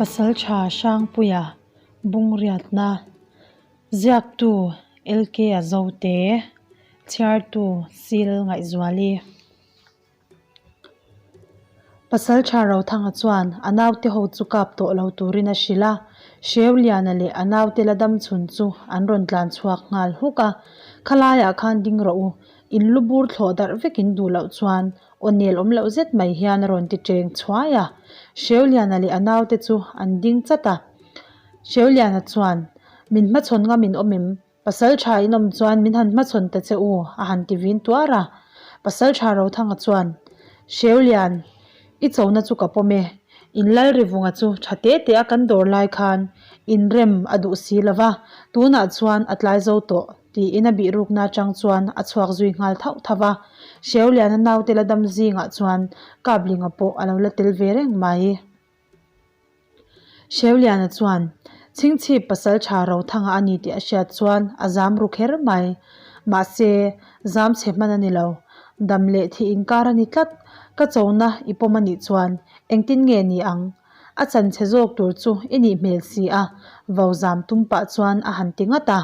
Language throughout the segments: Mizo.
Pasaltha Hrangpuia Bungriatna Ziaktu LK a Zote Chhiartu Sil Ngaihzuali. Pasaltha Rothanga chuan a naute ho chu kap tawh lo turin a hrilh a, Hreuliana leh a naute la dam chhun chu an rawn tlan chhuak nghal huk a, Khalaiah khan ding rawh u, in lu bur thlawh darh vek in duh loh chuan aw nel awm loh zet mai hian a rawn ti cheng chhuai a. Hreuliana leh a naute chu an ding chat a, Hreuliana chuan, Min hmachhawn ngam in awm em? Pasal tha in awm chuan min han hmachhawn ta che u, a han ti vin tuar a. Pasal tha Rothanga chuan, Hreulian, i chona chu ka pawm e. In Lalrivunga chu tha te te a kan dawr lai khan inrem a duh si lo va, tunah chuan a tlai zo tawh, tiin a bihrukna atang chuan a chhuak zui nghal thauh thauh va. Hreuliana naute la dam zingah chuan Kaplinga pawh a lo la tel ve reng mai. Hreuliana chuan Chhingchhip pasal tha Rothanga a ni tih a hriat chuan a zam ru kher mai. Mahse, zam chhe hman a ni lo. Dam leh thih inkar a ni tlat. Ka chona i pawm a nih chuan engtin nge ni ang? A chan chhe zawk tur chu i nih hmel si a, vo zam tum pah chuan a han ti ngat a.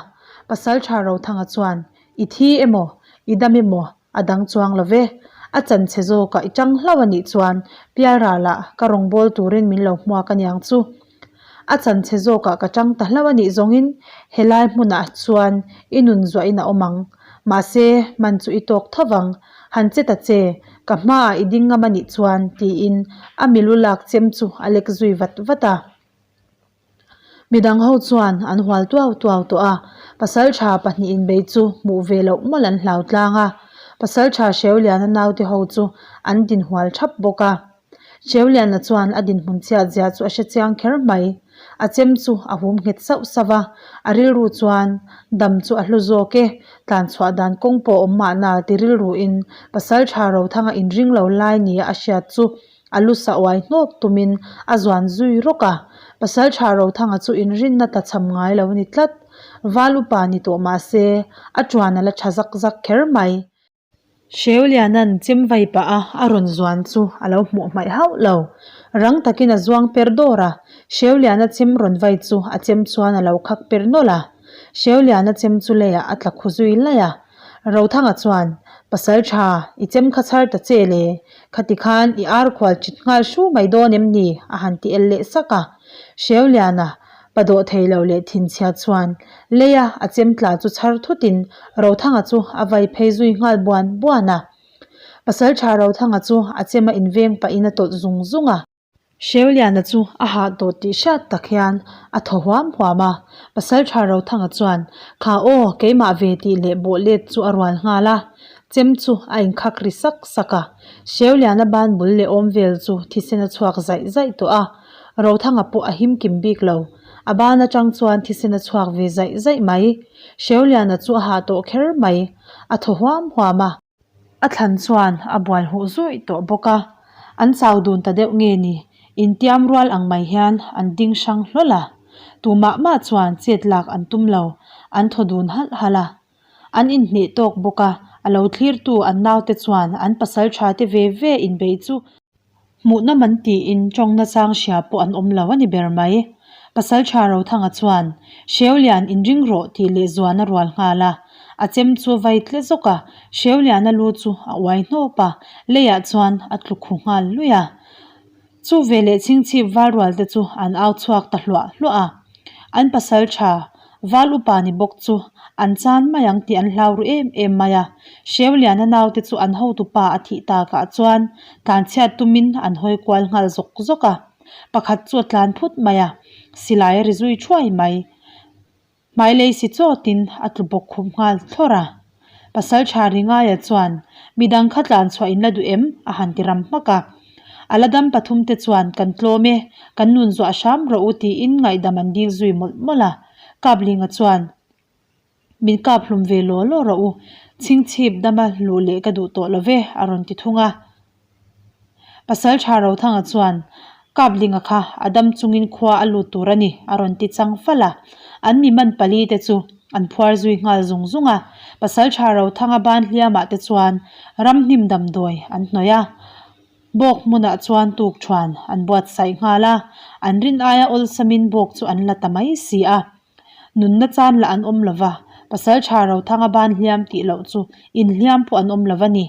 Pasal tha Rothanga chuan, I thi emaw, i dam emaw A dang chuang lo ve. A chan chhe zawkah i tang hlauh a nih chuan Pialralah ka rawngbâwl turin min lo hmuak a niang chu. A chan chhe zawkah ka tang ta hlauh a nih zawngin helai hmunah chuan i nun zuahin a awm ang. Mahse, man chu i tawk tho vang. Han che ta che, ka hmaah i ding ngam a nih chuan tiin a milu lak chem chu a lek zui vat vat a. Midang ho chuan an hual tuau tuau tawh a, pasaltha pahnihin inbei chu hmuh ve loh mawlh an hlau tlang a, pasaltha Hreuliana naute ho chu an dinhual thap bawk a. Hreuliana chuan a dinhmun chhiat zia chu a hre chiang kher mai. A chem chu a hum nghet sauh sauh a, a rilru chuan dam chu a hlu zawk e, tlanchhuah dan kawng pawh awm mahna ti rilruin pasaltha Rothanga inring lo lai nia a hriat chu A lu sa uai hnawk tumin a zuan zui rawk a, pasal tha Rothanga chu inrinna ta cham ngai lo a ni tlat. Val upa ni tawh mah se, a tuan a la tha zak zak kher mai. Hreuliana'n chem vai pah a a rawn zuan chu a lo hmuh hmaih hauh lo. Rang takin a zuang per dawr a, Hreuliana chem rawn vai chu a chem chuan a lo khak per nawlh a. Hreuliana chem chu leiah a tla khu zui laih a. Rothanga chuan, Pasal tha, i chem kha chhar ta che le, khati khan i ar khual chit nghal hru mai dawn em ni? a han ti el leh sak a. Hreuliana, pa dawh thei lo leh thinchhia chuan leia a chem tla chu chhar thutin Rothanga chu a vai phei zui nghal buan buan a. Pasal tha Rothanga chu a chem a inveng pahin a tawlh zung zung a. Hreuliana chu a hah tawh tih hriat tak hian a thaw huam huam a, Pasaltha Rothanga chuan, Kha aw, keimah ve tih leh bawh let chu a rual nghal a, chem chu a inkhak ri sak sak a. Hreuliana ban bul leh awm vel chu thisen a chhuak zaih zaih tawh a, Rothanga pawh a him kim bik lo. A ban atang chuan thisen a chhuak ve zaih zaih mai. Hreuliana chu a hah tawh kher mai, a thaw huam huam a. A thlan chuan a bual huh zuih tawh bawk a, an chau dun ta deuh nge ni, intiam rual ang mai hian an ding hrang hlawl a. Tumah mah chuan chet lak an tum lo, an thaw dun halh halh a. An inhneh tawk bawk a, a lo thlirtu an naute chuan an pasal tha te ve ve inbeih chu Hmuhnawm an tiin tawng nachang hria pawh an awm lo a ni ber mai. Pasaltha Rothanga chuan, Hreulian inring rawh tih leh zuan a rual nghal a. A chem chu a vai tle zawk a, Hreuliana lu chu a uai hnawp a, leiah chuan a tlu khu nghal luih a. Chu veleh chhingchhip val rual te chu an au chhuak ta hluah hluah a. An pasaltha Val upa ni bawk chu an chan mai ang tih an hlau ru em em mai a. Hreuliana naute chu an hotupa a thih takah chuan tlanchhiat tumin an hawi kual nghal zawk zawk a. Pakhat chu a tlan phut mai a, silai a ri zui thuai mai. Hmailei si chawtin a tlu bawk khup nghal thlawr a. Pasal tha Ringaia chuan, Midang kha tlan chhuah in la duh em? a han ti ram hmak a. A la dam pathum te chuan, Kan tlawm e, kan nun zuah hram rawh u tiin ngaihdam an dil zui mawlh mawlh a. Kaplinga chuan, Min kap hlum ve law law rawh u, chhingchhip dama luh leh ka duh tawh lo ve, a rawn ti thung a. Pasal tha Rothanga chuan, Kaplinga kha a dam chungin khua a lut tur a ni, a rawn ti chang fal a. An mi man pali te chu an phuar zui nghal zung zung a. Pasal tha Rothanga ban hliamah te chuan ramhnim damdawi an hnawih a. Bawk hmunah chuan tukṭhuan an buatsaih nghal a, an rin aia awlsamin bawk chu an la ta mai si a. Nunna chan lah an awm lo va, Pasalṭha Rothanga ban hliam tih loh chu inhliam pawh an awm lo va ni.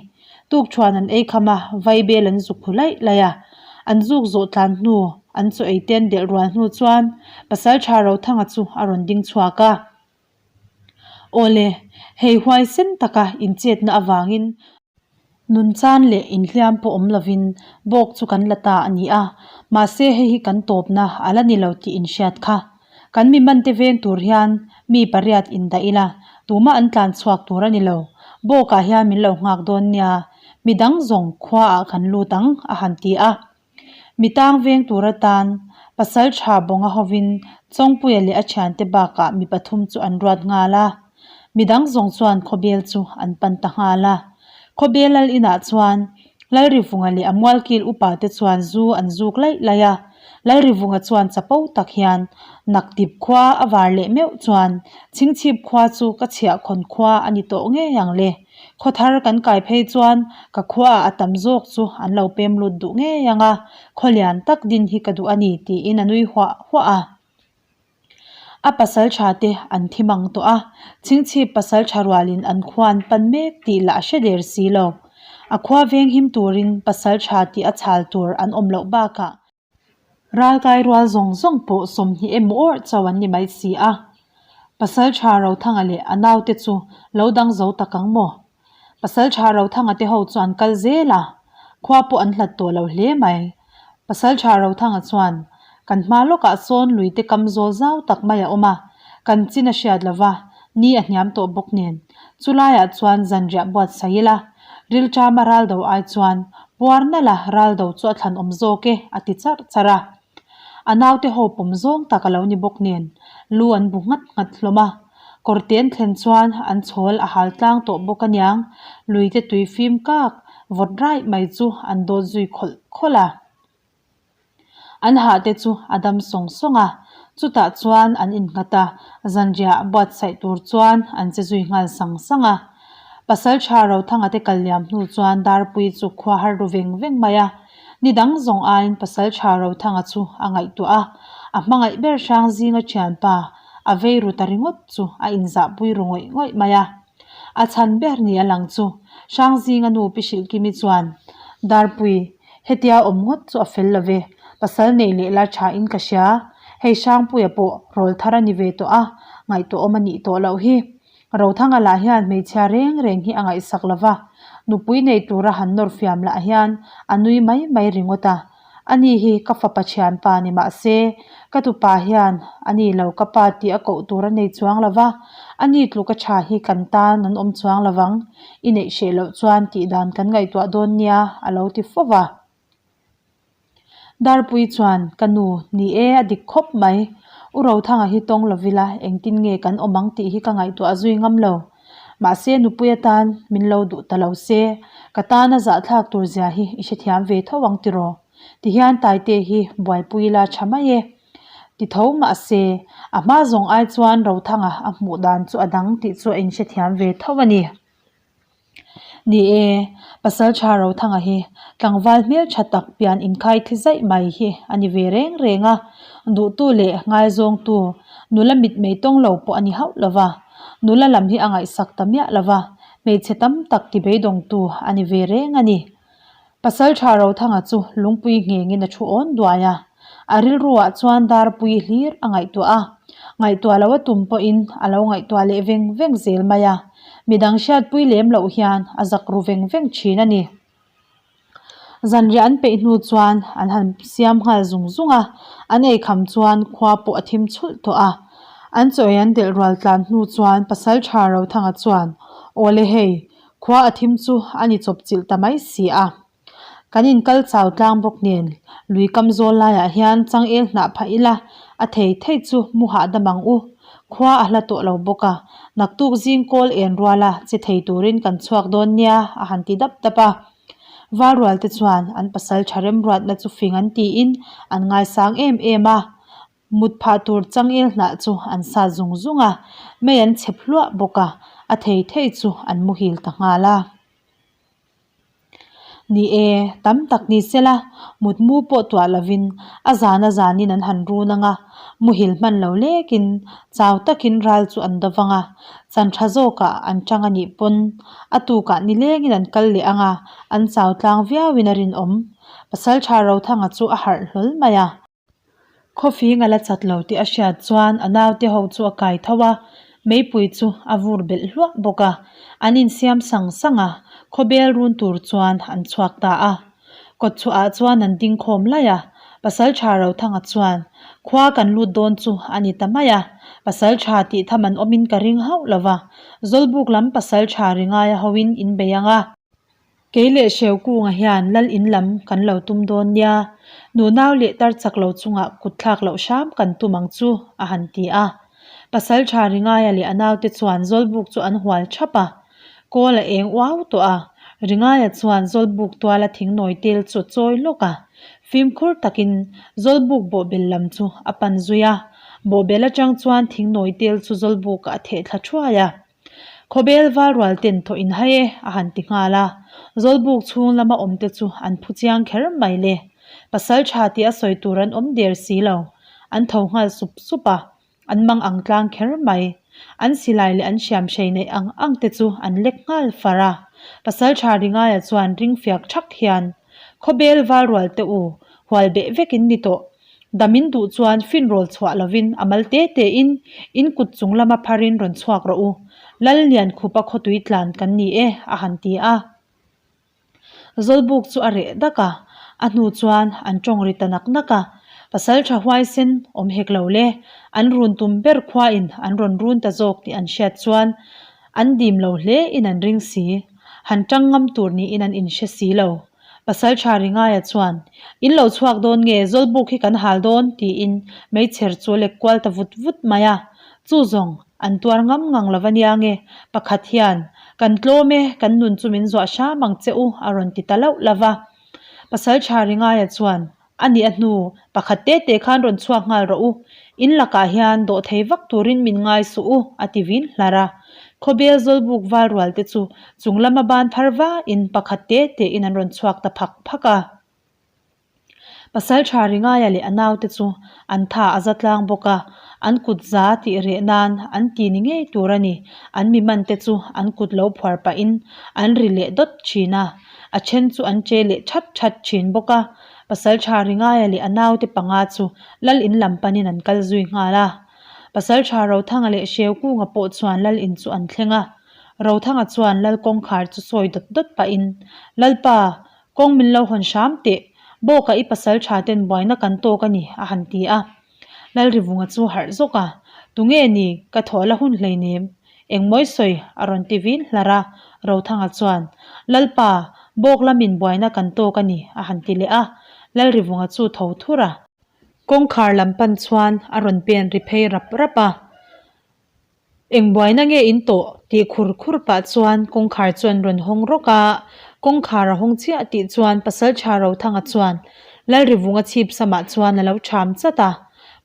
Tukṭhuan an ei kham a, vaibel an zuk hu laih laih a. An zuk zawh tlan hnu, an chaw ei te an delh rual hnu chuan Pasalṭha Rothanga chu a rawn ding chhuak a. Awle, hei huaisen taka inchetna avangin nun chan leh inhliam pawh awm lovin bawk chu kan la ta a ni a, mahse hei hi kan tawpna a la ni lo tih inhriat kha. Kan mi mante veng tur hian mi pariat indah ila, tumah an tlan chhuak tur a ni lo. Bawkah hian min lo nghak dawn nia, midang zawng khuaah kan lut ang a han ti a. Mi tang veng tur atan pasal tha bawnga hovin Chawngpuia leh a thiante bakah mi pathum chu an ruat nghal a. Midang zawng chuan khawbel chu an pan ta nghal a. Khawbel lal inah chuan Lalrivunga leh a mualkil upa te chuan zu an zuk laih laih a. Lalrivunga chuan chapo tak hian Naktip khua a var leh meuh chuan Chhingchhip khua chu ka chhiahkhawn khua a ni tawh ngei ang le. Khawthar kan kai phei chuan ka khuaah a tam zawk chu an lo pem lut duh ngei ang a, khaw lian tak din hi ka duh a ni tiin a nui huah huah a. A pasal tha te an thi mang tawh a, chhingchhip pasal tha rualin an khua an pan mek tih lah a hre der si lo. A khua venghim turin pasal tha tih a chhal tur an awm loh bakah, Ralkai rual zawng zawng pawh 20 emaw awrh chauh an ni mai si a. Pasaltha Rothanga leh a naute chu lo dang zo tak ang maw? Pasaltha Rothanga te ho chu an kal zel a, khua pawh an hlat tawh lo hle mai. Pasaltha Rothanga chuan, Kan hma lawkah sawn luite kam zawl zau tak mai a awm a, kan chin a hriat lo va, ni a hniam tawh bawk nen. Chulaiah chuan zanriah buatsaih ila, rilṭama raldo ai chuan puar nalh a raldo chu a thlan awm zawk e a ti charh charh a. A naute ho pawm zawng tak a lo ni bawk nen lu an bu nghat nghat hlawm a. Kawrte an thlen chuan an chhawl a hal tlang tawh bawk aniang, luite tui fim kak vawt raih mai chu an dawt zui khawlh khawlh a. An hah te chu a dam sawng sawng a, chutah chuan an innghat a, zanriah buatsaih tur chuan an che zui nghal sang sang a. Pasaltha Rothanga te kal liam hnu chuan Darpui chu khua har ru veng veng mai a, ni dang zawng aiin Pasaltha Rothanga chu a ngaihtuah a, a hmangaih ber hrang zinga thianpa a vei ru ta ringawt chu a inzahpui ru ngawih ngawih mai a. A chhan ber ni a lang chu Hrangzinga nu Pi Hrilhkimi chuan Darpui, Hetia awm ngawt chu a fel lo ve, pasal neih leh la tha in ka hria. Hei Hrangpuia pawh rawl thar a ni ve tawh a, ngaihtuahawm a nih tawh loh hi. Rothanga lah hian hmeichhia reng reng hi a ngaihsak lo va, nupui nei tura han nawr fiam lah hian a nui mai mai ringawt a. Ani hi ka fapa thianpa ni mah se, ka tupa hian a ni lo ka pa tih a koh tur a nei chuang lo va, ani tluka tha hi kan tan an awm chuang lo vang, i neih hreh loh chuan tih dan kan ngaihtuah dawn nia a lo ti fo va. Darpui chuan, Ka nu, ni e, a dik khawp mai. U Rothanga hi tawng lo vila engtin nge kan awm ang tih hi ka ngaihtuah zui ngam lo. Mahse nupui atan min lo duh ta lo se, ka tana zahthlak tur zia hi i hrethiam ve tho ang tiraw? Tihian Taite hi buaipui ila tha mai e. Ti tho mahse, a hma zawng ai chuan Rothanga a hmuh dan chu a dang tih chu a inhrethiam ve tho a ni. Ni e, Pasaltha Rothanga hi tlangval hmeltha tak pian inkhai thi zaih mai hi a ni ve reng reng a, duhtu leh ngaizawngtu nula mitmei tawng lo pawh a ni hauh lo va, nula lam hi a ngaihsak ta miah lo va, hmeichhe tam tak ti beidawngtu a ni ve reng a ni. Pasaltha Rothanga chu lungpui nghengin a thu awn duai a, a rilruah chuan darpui hlir a ngaihtuah a, ngaihtuah lo a tum pawhin a lo ngaihtuah leh veng veng zel mai a, midang hriatpui lem loh hian a zak ru veng veng thin a ni. Zanriah an peih hnu chuan an han siam nghal zung zung a, an eikham chuan khua pawh a thim chhulh tawh a, an chaw ei an delh rual tlan hnu chuan Pasaltha Rothanga chuan, Awle hei, Khua a thim chu a ni chawp chilh ta mai si a. Kan inkal chau tlang bawk nen lui kam zawl laiah hian changel hnah phah ila a thei thei chu mu hahdam ang u. Khua a hla tawh lo bawk a, naktuk zing kawl en ruala che thei turin kan chhuak dawn nia a han ti dap dap a. Valrual te chuan an pasal tha remruatna chu fing an tiin an ngaisang em em a. Mut phah tur changel hnah chu an sa zung zung a, mei an chhep hluah bawk a, a thei thei chu an muhil ta nghal a. Ni e, tam tak ni sela, mutmu pawh tuah lovin a zan a zanin an han run ang a, muhil hman lo lekin chau takin ral chu an do vang a, chan tha zawkah an tang a nih pawn a tukah nilengin an kal leh ang a, an chau tlang viauin a rinawm. Pasaltha Rothanga chu a harh hlawl mai a. Khawfing a la chat lo tih a hriat chuan a naute ho chu a kai tho a, meipui chu a vur belh hluah bawk a, an insiam sang sang a, khawbel run tur chuan an chhuak ta a. Kawtchhuah ah chuan an ding khawm laih a, Pasaltha Rothanga chuan, Khua kan lut dawn chu a ni ta mai a, Pasaltha tih tham an awmin ka ring hauh lo va, Zawlbuk lam Pasaltha ringaia hoin in bei ang a. Kei leh Hreukunga hian lal in lam kan lo tum dawn nia, nunau leh tar chak lo chungah kut thlak loh hram kan tum ang chu, a han ti a. Pasaltha Ringaia leh a naute chuan Zawlbuk chu an hual thap a, kawl a eng uau tawh a. Ringaia chuan Zawlbuk tuala thingnawi tel chu a chawi lawk a, fimkhur takin Zawlbuk bawhbel lam chu a pan zui a. Bawhbel atang chuan thingnawi tel chu Zawlbukah a theh thla thuai a. Khawbel val rual ten thawh in hai e a han ti nghal a, Zawlbuk chhung lama awm te chu an phu chiang kher mai le. Pasal tha tih a sawi tur an awm der si lo. An tho nghal sup sup a, an mang ang tlang kher mai. An silai leh an hriam hrei neih ang ang te chu an lek nghal far a. Pasal tha Ringaia chuan ring fiak thak hian, Khawbel val rual te u, hual beh vek in ni tawh. Dam in duh chuan finrawl chhuah lovin a mal te te in in kut chung lama pharin rawn chhuak rawh u. Lal lian khupa khawtui tlan kan ni e, a han ti a. Zawlbuk chu a reh dak a, a hnu chuan an tawng ri ta nak nak a. Pasaltha huaisen awm hek lo le, an run tum ber khuain an rawn run ta zawk tih an hriat chuan an dim lo hle in an ring si. Han tang ngam tur niin an inhre si lo. Pasaltha Ringaia chuan, In lo chhuak dawn nge, Zawlbuk hi kan hal dawn, tiin meichher chu a lek kual ta vut vut mai a. Chu zawng, an tuar ngam ngang lo va nia nge, pakhat hian, Kan tlawm e, kan nun chu min zuah hram ang che u, a rawn ti ta lauh lauh va. Pasaltha Ringaia chuan, A nih a hnu, pakhat te te khan rawn chhuak nghal rawh u. In lakah hian dawh thei vak turin min ngai suh u, a ti vin hlar a. Khawbel Zawlbuk val rual te chu chung lama ban phar vain pakhat te tein an rawn chhuak ta phak phak a. Pasaltha Ringaia leh a naute chu an tha a za tlang bawk a, an kut za tih reh nan an ti ni ngei tur a ni. An mi man te chu an kut lo phuar pahin an ri leh dawt thin a. A then chu an che leh that that thin bawk a, Pasaltha Ringaia leh a naute panga chu Lal in lam panin an kal zui nghal a. Pasaltha Rothanga leh Hreukunga pawh chuan Lal in chu an thleng a. Rothanga chuan Lal kawngkhar chu sawi dawt dawt pahin, Lalpa, kawng min lo hawn hram teh, Bawka i pasaltha ten buaina kan tawk a ni, a han ti a. Lalrivunga chu harh zawk a, Tunge ni, ka thawh la hun hleinem. Engmawi sawi a rawn ti vin hlar a, Rothanga chuan, Lalpa, bawk lamin buaina kan tawk a ni, a han ti leh a. Lalrivunga chu tho thur a. Kawngkhar lam pan chuan a rawn pen ri phei rap rap a. Eng buaina nge in tawh? tih khur khur pah chuan kawngkhar chu an rawn hawng rawk a. Kawngkhar a hawng chiah tih chuan Pasaltha Rothanga chuan Lalrivunga chhip samah chuan a lo ṭham chat a.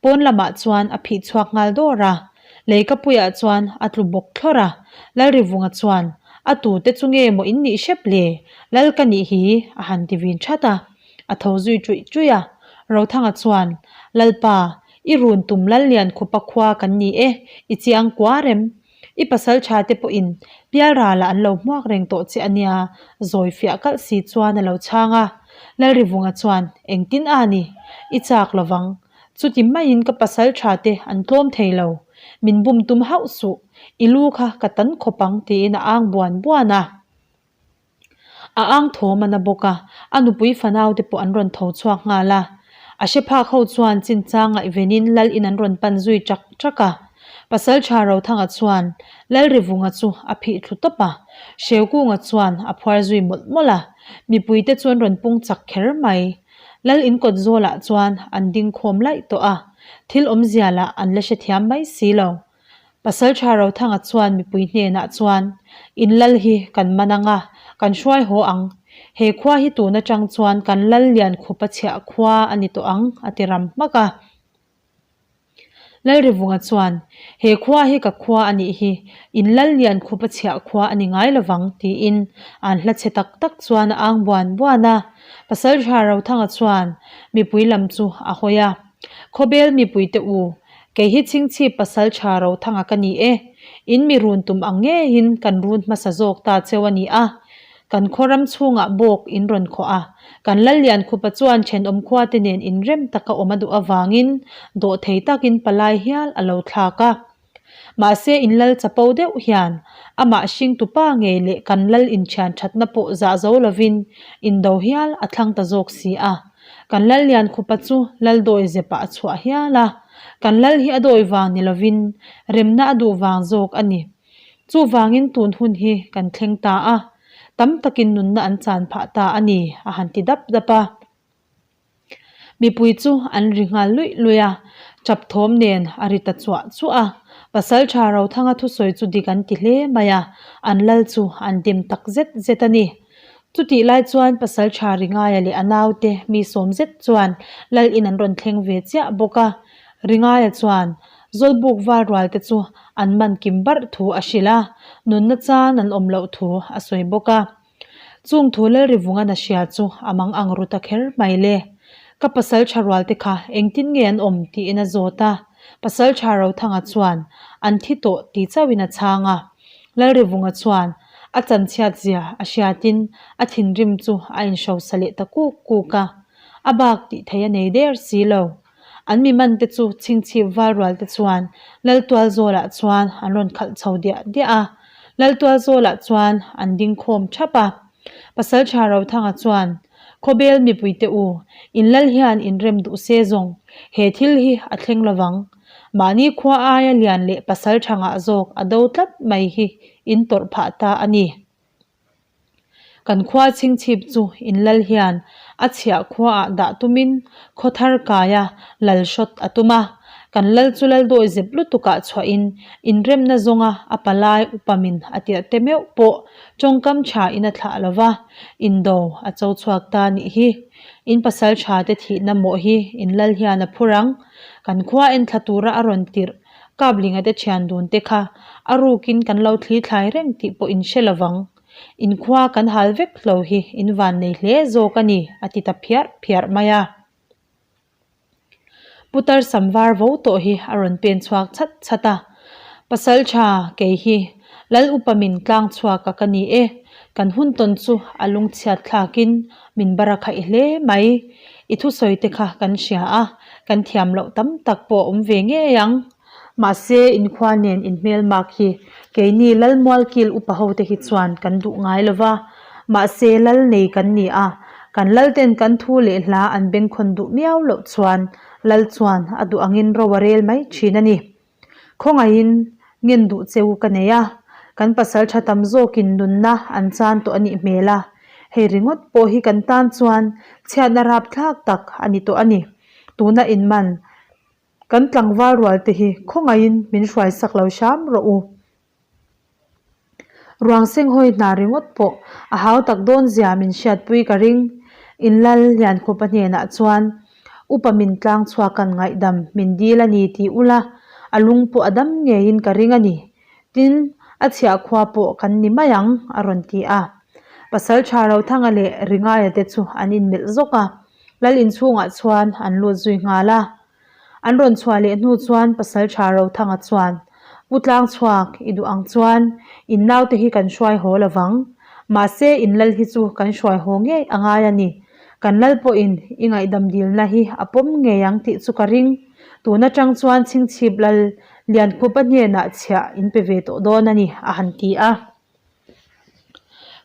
Pawn lamah chuan a phih chhuak nghal dawr a. Leikapuiah chuan a tlu bawk thlawr a, Lalrivunga chuan, A tute chu nge maw in nih hrep le? Lal ka nih hi, a han ti vin that a. A tho zui ṭuih ṭuih a. Rothanga chuan, Lalpa, i run tum Lallian khupa khua kan ni e, i chiang kua rem. I pasal tha te pawhin pialralah an lo hmuak reng tawh che a nia, zawi fiah kalh si chuan a lo chhang a. Lalrivunga chuan, Engtin a ni? I chak lovang. Chuti maiin ka pasal tha te an tlawm thei lo. Min bum tum hauh suh. I lu kha ka tan khawp ang tiin a ang buan buan a. A ang thawm a na bawk a, a nupui fanau te pawh an rawn tho chhuak nghal a. A hre phak ho chuan chinchang ngaihvenin lal in an rawn pan zui chak chak a. Pasal tha Rothanga chuan Lalrivunga chu a phih thlu tawp a, Hreukunga chuan a phuar zui mawlh mawlh a. Mipuite chu an rawn pung chak kher mai. Lal in kawt zawlah chuan an ding khawm laih tawh a, thil awmzia lah an la hrethiam mai si lo. Pasaltha Rothanga chuan mipui hnenah chuan, In lal hi kan man ang a, kan hruai haw ang. He khua hi tun atang chuan kan lal lian khupa chhiah khua a ni tawh ang, a ti ram hmak a. Lalrivunga chuan, He khua hi ka khua a nih hi, in lal lian khup a chhiah khua a ni ngai lovang, tiin an hla chhe tak tak chuan a ang buan buan a. Pasalṭha Rothanga chuan mipui lam chu a hawi a, Khawbel mipuite u, kei hi chhingchhip pasalṭha Rothanga ka ni e, in mi run tum ang ngeiin kan run hmasa zawk ta cheu a ni a, Kan khaw ram chhungah bawk in rawn khawh a, kan Lalliankhupa chuan thenawm khuate nen inrem taka awm a duh avangin dawhthei takin palai hial a lo thlak a. Mahse in lal chapo deuh hian amah hringtupa ngei leh kan lal inthian thatna pawh zah zo lovin indo hial a thlang ta zawk si a. Kan Lalliankhupa chu lal dawi zepah a chhuah hial a, kan lal hi a dawi vang ni lovin remna a duh vang zawk a ni. Chuvangin tun hun hi kan thleng ta a, tam takin nunna an chan phah ta a ni, a han ti dap dap a. Mipui chu an ri nghal luih luih a, chap thawm nen a ri ta chuah chuah a. Pasalṭha Rothanga thusawi chu dik an ti hle mai a, an lal chu an dim tak zet zet a ni. Chutih lai chuan Pasalṭha Ringaia leh a naute mi sawm zet chuan lal in an rawn thleng ve chiah bawk a. Ringaia chuan Zawlbuk val rual te chu an man kim barh thu a hrilh a, nunna chan an awm loh thu a sawi bawk a. Chung thu Lalrivunga na hria chu a mang ang ru ta kher mai le. Ka pasal tha rual te kha engtin nge an awm tiin a zawt a, pasal tha Rothanga chuan an thi tawh ti chauhin a chhang a. Lalrivunga chuan a chanchhiat zia a hriatin a thinrim chu a inhrosa leh ta kuk kuk a, a bak tih theih a nei der si lo. An mi man te chu chhingchhip val rual te chuan Laltual zawlah chuan an rawn khalh chho diah diah a, Laltual zawlah chuan an ding khawm thap a. Pasaltha Rothanga chuan, Khawbel mipui te u, in lal hian in rem duh se zawng, he thil hi a thleng lovang. Mahni khua aia lian leh pasaltha ngah zawk a do tlat mai hi in tawrh phah ta a ni. Kan khua chhingchhip chu in lal hian a chhiah khuaah dah tumin khaw thar kaia lal hrawt a tum a. Kan lal chu lal dawi zep lutukah chhuahin inremna zawnga a palai upamin a tirh te meuh pawh tawngkam thain a thlah lo va, indo a cho chhuak ta nih hi. In pasal tha te thihna mawh hi in lal hian a phur ang. Kan khua enthla tura a rawn tirh Kaplinga te thian dun te kha a rukin kan lo thli thlai reng tih pawh in hre lovang. In khua kan hal vek hlo hi in van nei hle zawk a ni, a ti ta phiarh phiarh mai a. Putar sam var vo tawh hi a rawn pen chhuak chhat chhat a. Pasal tha kei hi Lal upa min tlang chhuak a ka ni e, kan hun tawn chu a lungchhiat thlakin min bar a khaih hle mai. I thusawi te kha kan hria a, kan thiam loh tam tak pawh a awm ve ngei ang. Mahse, inkhua nen inhmelmak hi keini Lalmualkil upa ho te hi chuan kan duh ngai lo va. Mahse, lal nei kan ni a, kan lal ten kan thu leh hla an bengkhawn duh miau loh chuan lal chuan a duh angin ro a rel mai thin a ni. Khawngaihin ngen duh cheu ka nei a, kan pasal tha tam zawkin nunna an chan tawh a nih hmel a, hei ringawt pawh hi kan tan chuan chhiatna rapthlak tak a ni tawh a ni. Tuna inman kan tlangval rual te hi khawngaihin min hruaisak lo hram rawh u. Ruang senghawi hna ringawt pawh a hau tak dawn zia min hriatpui ka ring. Inlal Liankhupa hnenah chuan upa min tlang chhuakan ngaihdam min dil a ni tih ula a lung pawh a dam ngeiin ka ring a ni. Tin, a chhiah khua pawh kan ni mai ang a rawn ti a. Pasaltha Rothanga leh Ringaia te chu an inmelh zawk a, Lal inchhungah chuan an lut zui nghal a. An rawn chhuah leh hnu chuan Pasaltha Rothanga chuan, Pu Tlangchhuak, i duh ang chuan in naute hi kan hruai haw lo vang. Mahse, in lal hi chu kan hruai haw ngei a ngai a ni. Kan lal pawhin i ngaihdam dilna hi a pawm ngei ang tih chu ka ring. Tun atang chuan Chhingchhip lal Liankhupa hnenah chhiah in pe ve tawh dawn a ni, a han ti a.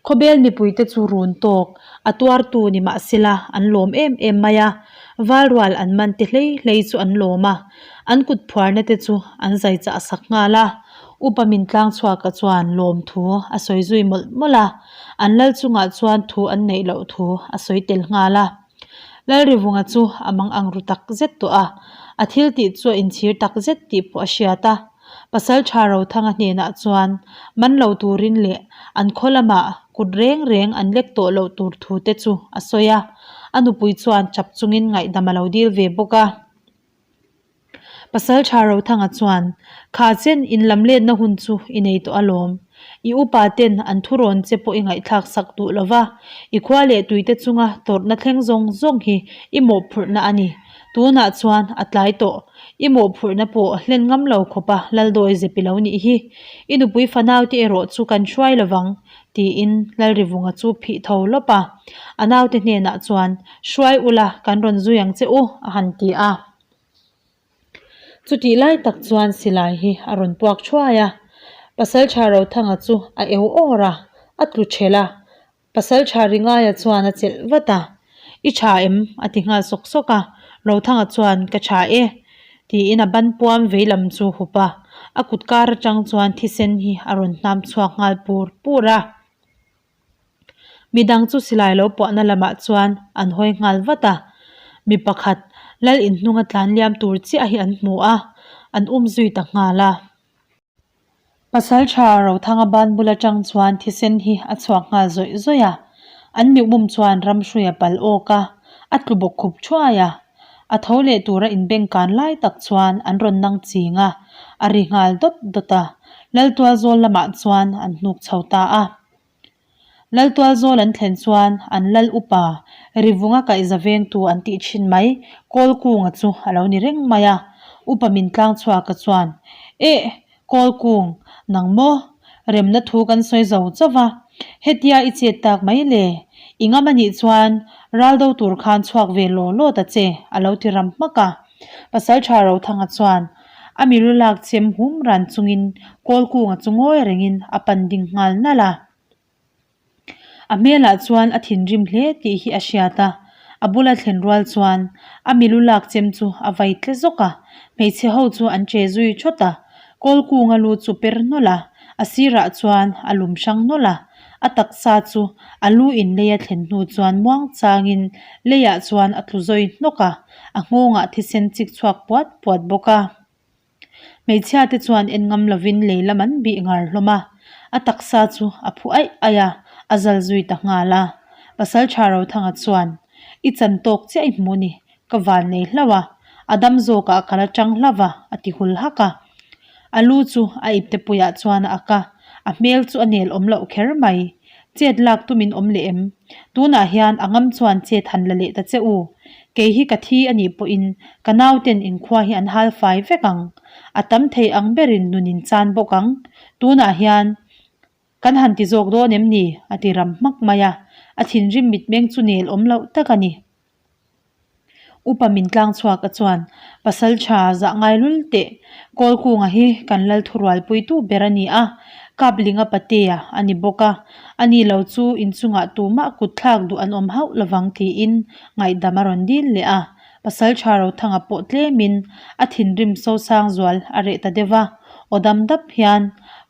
Khawbel mipuite chu run tawk a tuartu ni mahsela an lawm em em mai a, valrual an man te hlei hlei chu an lawm a, an kut phuarna te chu an zai chah sak nghal a. Upa min tlang chhuaka chuan lawm thu a sawi zui mawlh mawlh a, an lal chungah chuan thu an neih loh thu a sawi tel nghal a. Lalrivunga chu a mang ang ru tak zet tawh a, a thil tih chu a inchhir tak zet tih pawh a hriat a. Pasaltha Rothanga hnenah chuan man lo turin leh an khaw lamah kut reng reng an lek tawh loh tur thu te chu a sawi a, a nupui chuan chap chungin ngaihdam a lo dil ve bawk a. Pasalṭha Rothanga chuan, Kha chen in lam letna hun chu i nei tawh alawm. I upa ten an thurawn che pawh i ngaihthlak sak duh lo va, i khua leh tuite chunga tawrhna thleng zawng zawng hi i mawhphurhna a ni. Tunah chuan a tlai tawh. I mawhphurhna pawh hlen ngam lo khawpa Laldawi zep i lo nih hi. I nupui fanaute erawh chu kan hruai lo vang, tiin Lalrivunga chu phih tho lawp a. A naute hnenah chuan, Hruai ula, kan rawn zui ang che u, a han ti a. Chutih lai tak chuan silai hi a rawn puak thuai a, Pasaltha Rothanga chu a eu awr a, a tlu thelh a. Pasaltha Ringaia chuan a chelh vat a, I tha em? a ti nghal sawk sawk a, Rothanga chuan Ka tha e tiin a ban puam vei lam chu hup a, a kut kar atang chuan thisen hi a rawn hnam chhuak nghal pur pur a. Midang chu silai lo puahna lamah chuan an hawi nghal vat a, mi pakhat lal inhnunga tlan liam tur chiah hi an hmu a, an um zui ta nghal a. Pasaltha Rothanga ban bul atang chuan thisen hi a chhuak nghal zawih zawih a, an mihmum chuan ramhrui a pal awk a, a tlu bawk khup thuai a. A tho leh tura inbengkan lai tak chuan an rawn nang ching a, a ri nghal dawt dawt a, Laltualzawl lamah chuan an hnuk chho ta a. Laltualzawl an thlen chuan an lal upa Rivunga kaihza vengtu an tih thin mai Kawlkunga chu a lo ni reng mai a, upa min tlang chhuaka chuan, Eh! Kawlkung, nang maw? Remna thu kan sawi zo chauh va, hetia i chet tak mai le? I ngam a nih chuan ral do tur khan chhuak ve law law ta che, a lo ti ram hmak a. Pasaltha Rothanga chuan a milu lak chem hum ran chungin Kawlkunga chu ngawi rengin a pan ding nghal nalh a. A hmelah chuan a thinrim hle tih hi a hriat a, a bula thlen rual chuan a milu lak chem chu a vai tle zawk a, hmeichhe ho chu an che zui thawt a, Kawlkunga lu chu per nawlh a, a sirah chuan a lum hrang nawlh a, a taksa chu a lu in lei a thlen hnu chuan muang changin leiah chuan a tlu zawi hnawk a, a nghawngah thisen chik chhuak puat puat bawk a. Hmeichhia te chuan en ngam lovin lei lam an bih ngar hlawm a, a taksa chu a phu aih aih a, a zal zui ta nghal a. Pasaltha Rothanga chuan, I chan tawk chiah i hmu ni, ka van nei hlauh a, a dam zawkah ka la tang hlauh a, a ti hul hak a. A lu chu a ipte puiah chuan a ak a, a hmel chu a nel awm loh kher mai. Chet lak tumin awm leh em? Tunah hian a ngam chuan chet han la leh ta che u. Kei hi ka thi a nih pawhin ka nauten inkhua hi an hal fai vek ang. A tam thei ang berin nun in chan bawk ang. Tunah hian kan han ti zawk dawn em ni? a ti ram hmak mai a. A thinrim mitmeng chu nel awm loh tak a ni. Upa min tlang chhuak a chuan, Pasal tha zah ngai lul teh, Kawlkunga hi kan lal thurualpuitu ber a ni a, Kaplinga patea a ni bawk a, ani lo chu inchungah tumah kut thlak duh an awm hauh lovang tiin ngaihdam a rawn dil leh a. Pasal tha Rothanga pawh tlemin a thinrim sosang zual a reh ta deuh a, aw dam dap hian,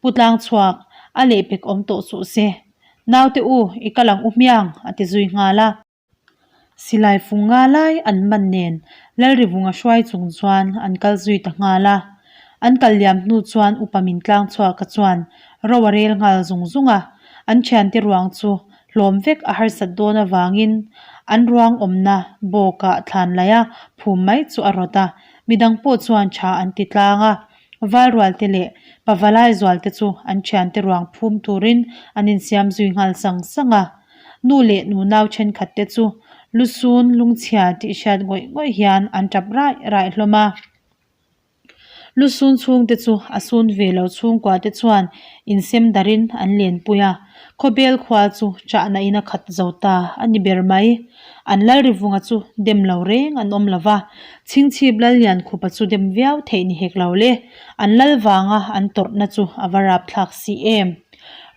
Pu Tlangchhuak, a lehpek awm tawh suh se. Naute u, i kal ang u hmiang, a ti zui nghal a. Silai fung nga lai an man nen Lalrivunga hruai chung chuan an kal zui ta nghal a. An kal liam hnu chuan upa min tlang chhuaka chuan ro a rel nghal zung zung a. An thiante ruang chu hlawm vek a harsat dawn avangin an ruang awmna bawkah thlan laih a phum mai chu a rawt a. Midang pawh chuan tha an ti tlang a. Valrualte leh Pavalai zualte chu an thiante ruang phum turin an insiam zui nghal sang sang a. Nu leh nunau thenkhat te chu lusun lungchhia tih hriat ngawih ngawih hian an tap raih raih hlawm a. Lusun chhungte chu a sun ve lo chhungkua te chuan insem darin an lenpui a, khawbel khua chu chahna in a khat zo ta a ni ber mai. An Lalrivunga chu dem lo reng an awm lo va, Chhingchhip Lalliankhupa chu dem viau theih ni hek lo le, an lal vanga an tawrhna chu a va rapthlak si em.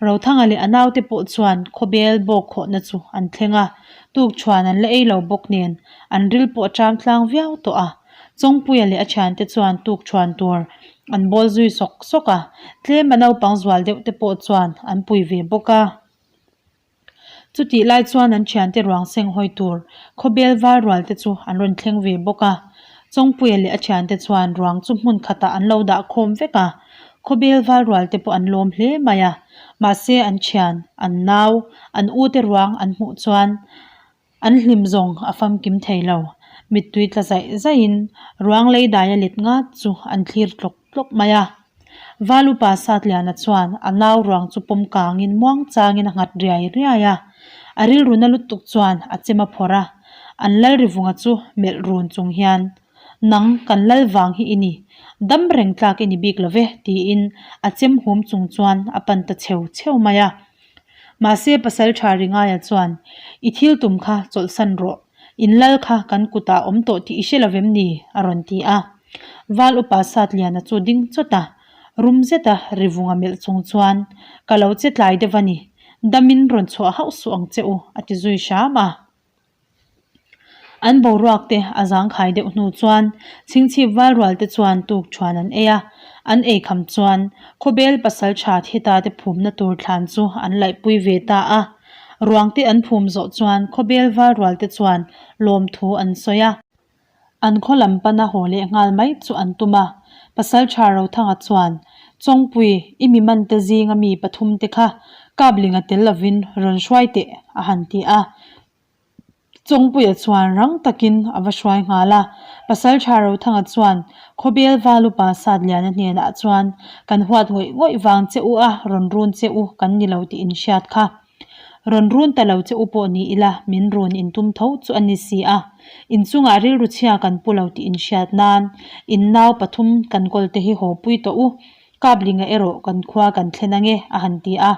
Rothanga leh a naute pawh chuan khawbel bawk khawhna chu an thleng a, tukṭhuan an la ei lo bawk nen an ril pawh a ṭam tlang viau tawh a. Chawngpuia leh a ṭhiante chuan tukṭhuan tur an bawl zui sawk sawk a, tlem a naupang zual deuh te pawh chuan an pui ve bawk a. Chutih lai chuan an thiante ruang seng hawi tur khawbel val rual te chu an rawn thleng ve bawk a. Chawngpuia leh a thiante chuan ruang chu hmun khatah an lo dah khawm vek a. Khawbel val rual te pawh an lawm hle mai a. Mahse an thian, an nau, an ute ruang an hmuh chuan an hlim zawng a famkim thei lo. Mittui tla zaih zaihin ruang lei daia let ngat chu an thlir tlawk tlawk mai a. Val upa Satliana chuan a nau ruang chu pawm kangin muang changin a nghat riai riai a. A rilru na lutuk chuan a chem a phawrh a, an Lalrivunga chu melh run chung hian, Nang kan lal vang hi i ni, dam reng tlak i ni bik lo ve, tiin a chem hum chung chuan a pan ta cheu cheu mai a. Mahse pasal tha Ringaia chuan, I thil tum kha chawlhsan rawh, in lal kha kan kutah awm tawh tih i hre lo vem ni? a rawn ti a. Val upa Satliana chu ding chawt a, rum zeta rivunga melh chung chuan, Ka lo che tlai deuh a ni, damin rawn chhuah hauh suh ang che u, a ti zui hram a. An boruak te a zangkhai deuh hnu chuan chhingchhip val rual te chuan tuk thuan an ei a, an ei kham chuan khawbel pasal tha thita te phumna tur thlan chu an laihpui ve ta a. Ruang te an phum zawh chuan khawbel val rual te chuan lawmthu an sawi a. An khaw lam pana haw leh nghal mai chu an tum a, pasal tha Rothanga chuan, Chawngpui, i mi mante zinga mi pathumte kha Kaplinga tel lovin rawn hruai teh, a han ti a. Chawngpuia chuan rang takin a va hruai nghal a, pasal tha Rothanga chuan Khawbel Valupa Satliana hnenah chuan, Kan huat ngawih ngawih vang che u a, rawn run che u kan ni lo tih in hriat kha. Rawn run ta lo che u pawh ni ila, min run in tum tho chu a ni si a. In chungah rilru chhia kan pu lo tih in hriat nan, in nau pathum kan kawl te hi haw pui tawh u, Kaplinga erawh kan khua kan thlen ange, a han ti a.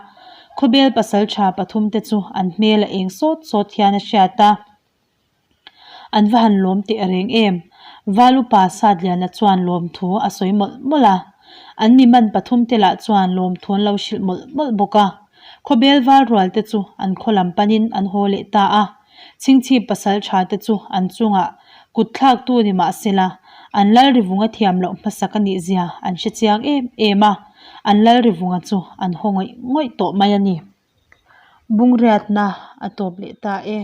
Khawbel pasal tha pathum te chu an hmel a eng sawt sawt hian a hriat a. An va han lawm teh reng em? Val upa Satliana chuan lawmthu a sawi mawlh mawlh a. An mi man pathum te lah chuan lawmthu an lo hrilh mawlh mawlh bawk a. Khawbel val rual te chu an khaw lam panin an haw leh ta a. Chhingchhip pasal tha te chu an chungah kut thlaktu ni mah sela, an Lalrivunga thiam loh hmasak a nih zia an hre chiang em em a. An Lalrivunga chu an haw ngawih ngawih tawh mai a ni. Bungriatna a tawp leh ta e.